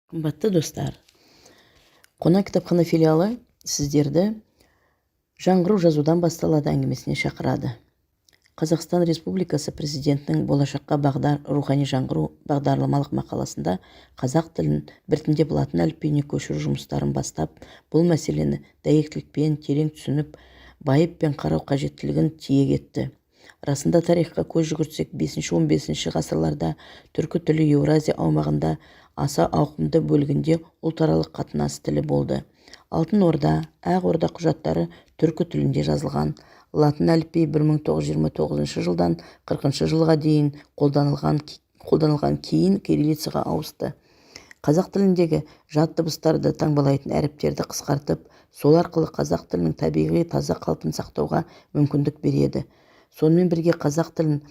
Қымбатты достар, Қона кітапхана филиалы сіздерді «Жаңғыру жазудан басталады» әңгімесіне шақырады. Қазақстан Республикасы Президентінің «Болашаққа бағдар: рухани жаңғыру» бағдарламалық мақаласында қазақ тілін біртіндеп латын әліпбиіне көшіру жұмыстарын бастап, бұл мәселені дәйектілікпен, терең түсініп, байыппен қарау қажеттілігін тиек етті. Расында, тарихқа көз жүгіртсек, 5-15 ғасырларда түркі тілі Еуразия аумағында аса ауқымды бөлігінде ұлтаралық қатынас тілі болды. Алтын Орда, Ақ Орда құжаттары түркі тілінде жазылған. Латын әліпбиі 1929 жылдан 40 жылға дейін қолданылған, кейін кириллицаға ауысты. Қазақ тіліндегі жат дыбыстарды таңбалайтын әріптерді қысқартып, сол арқылы қазақ тілінің табиғи таза қалпын сақтауға мүмкіндік береді. Сонымен бірге қазақ тілін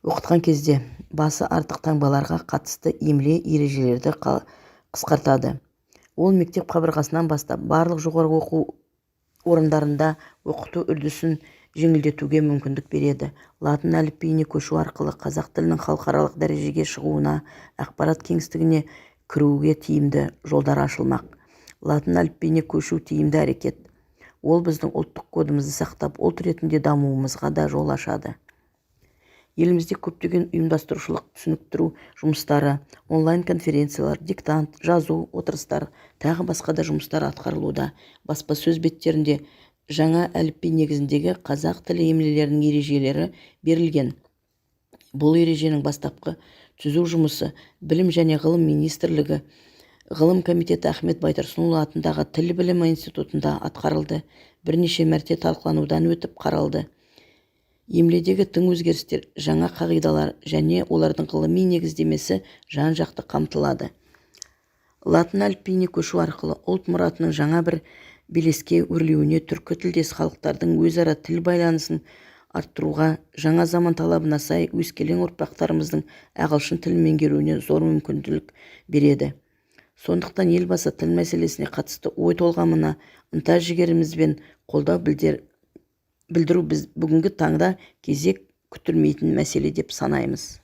оқытқан кезде басы артық таңбаларға қатысты емле ережелерді қысқартады. Ол мектеп қабырғасынан бастап барлық жоғарғы оқу орындарында оқыту үрдісін жеңілдетуге мүмкіндік береді. Латын әліпбиіне көшу арқылы қазақ тілінің халықаралық дәрежеге шығуына, ақпарат кеңістігіне кіруге тиімді жолдар ашылмақ. Латын әліпбиіне көшу — тиімді әрекет. Ол біздің ұлттық кодымызды сақтап, ұлт ретінде дамуымызға да жол ашады. Елімізде көптеген ұйымдастырушылық, түсініктіру жұмыстары, онлайн конференциялар, диктант жазу отырыстар, тағы басқа да жұмыстар атқарылуда. Баспасөз беттерінде жаңа әліпби негізіндегі қазақ тілі емлелерінің ережелері берілген. Бұл ереженің бастапқы түзу жұмысы Білім және ғылым министрлігі, Ғылым комитеті, Ахмет Байтұрсынұлы атындағы Тіл білімі институтында атқарылды, бірнеше мәрте талқыланудан өтіп, қаралды. Емледегі тың өзгерістер, жаңа қағидалар және олардың ғылыми негіздемесі жан-жақты қамтылады. Латын әліпбиіне көшу арқылы ұлт мұратының жаңа бір белеске өрлеуіне, түркі тілдес халықтардың өзара тіл байланысын арттыруға, жаңа заман талабына сай өскелең ұрпақтарымыздың ағылшын тілін меңгеруіне зор мүмкіндік береді. Сондықтан Елбасы тіл мәселесіне қатысты ой толғамына ынта-жігерімізбен қолдау білдіру біз бүгінгі таңда кезек күттірмейтін мәселе деп санаймыз.